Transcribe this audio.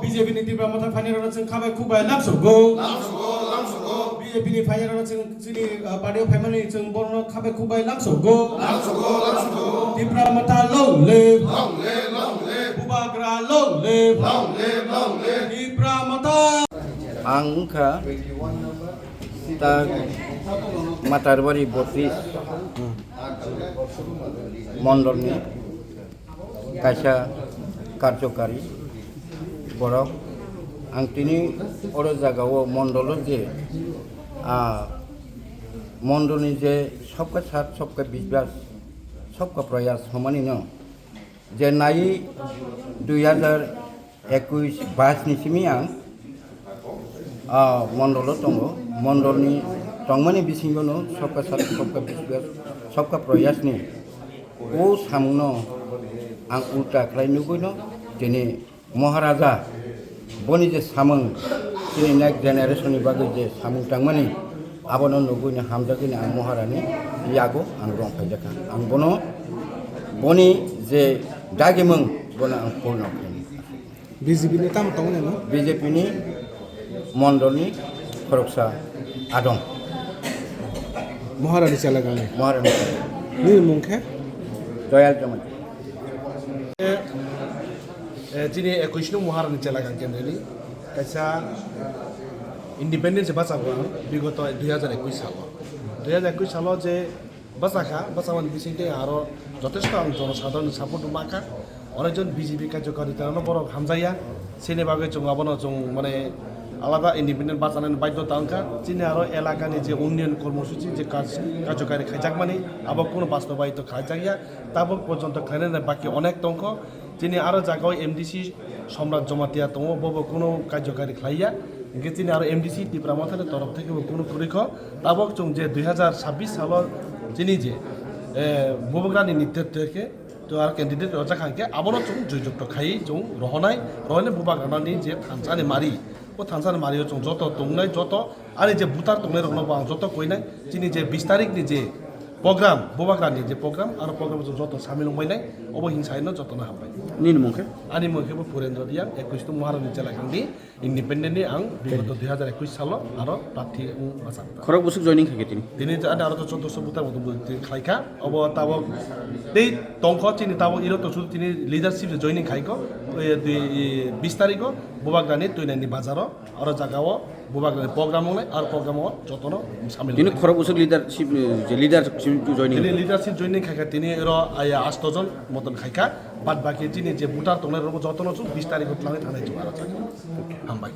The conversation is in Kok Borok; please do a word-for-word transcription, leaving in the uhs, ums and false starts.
B J P ni Tipra Motha phainairokno chwng khabai khukbai lamsogo. Lamsogo, lamsogo. B J P ni phainairokno chwng chini, uh, party o phaimani chwng borokno khabai khukbai lamsogo. Lamsogo, lamsogo. Tipra Motha long live. Long live, long live. Bubagra long live. Long live, long live. Tipra Motha. Ang wngkha ta Matarbari botris mondolni kaisa karjokari borok. Ang tini oro jagao mondolo je, ah, mondolni je sobka sat, sobka biswas, sobka prayas hwnmanino je nai dui hazar ekuis bais ni simi ang, ah, mondolo tongo. Mondolni tongmani bisingono sobka sat, sobka biswas, sobka prayasni o samungno ang ulta khlai nugwino tini Maharaja boni je samung, chini next generation ni bagwi je samung tangmani, abono nugwino hamjagwino ang Maharani yago ang rong phaijakha. Ang bono, boni je dagimung, bono ang purno khlainai. B J P ni tamo tongo neno? B J P ni mondolni khoroksa adong. Maharani chela gangni. Maharani. Nini mung khe? Doyal Jamatia. Eh, chini ekuis nung Maharani chela gang kendreni kaisa independence bachago ang bigoto dui hazar ekuis salo. Dui hazar ekuis salo je bachakha, bachamani bisingtwi aro jotesto ang jonosadharonni support rwma kha. Onekjon B J P karjokarita no borok hamjaya, chini bagwi chwng abono chwng mane alada independent bachanani baidhota wngkha. Chini aro elakani je unnayan kormosuchi je kaj-, karjokari khaijakmani, abo kuno bastobaito khaijakya, tabuk porjonto khlainani baki onek tongkho. Chini aro jagao M D C Somrat Jamatia tongo, bobo kuno karjokari khlaiya. Hingke chini aro M D C Tipra Mothani torof theke bo kuno kwrwi kho. Tabok chwng je dui hazar sabbish salo chini je, eh, Bubagrani nitwitw khe to aro candidate rojak hangke abono chwng joyjukto khaiwi chwng rohonai, rohonai Bubagrani je thansani mari. O thansani mario chwng joto tongnai, joto ani je voter tongnai rokno bo ang joto koinai. Chini je bish tarikh ni je program, Bubagrani je program, aro program o chwng joto samil wngbainai, obo hinsaino jotono hambai. Nini mung khe? Ani mung khe bo Purendra Reang, ekush nung Maharani chela khangni, independent ni ang bigoto dui hazar ekush salo aro prarthi wng bachakha. Khorok bwswk joining khaikhe tini? Tini to ani aro to choddoso voter bo tong khlaikha, obo tabok tei tongkho chini tabok iro to sudu tini leadership se joining khaikho, oi, twi, bish tarikh o Bubagrani Twinaini bazaro. Aro jagao Bubagrani program wngnai, aro program o jotono samil tini wngnai. Khorok bwswk leadership, eh, je leadership joining. Tini leadership joining khaikha, tini oro, ah, ya, asto jon moton khaikha, bad baki chini je voter tongnai rokbo jotono chwng bish tarikh o twlangwi thangnai chwng aro jaga. Hambai.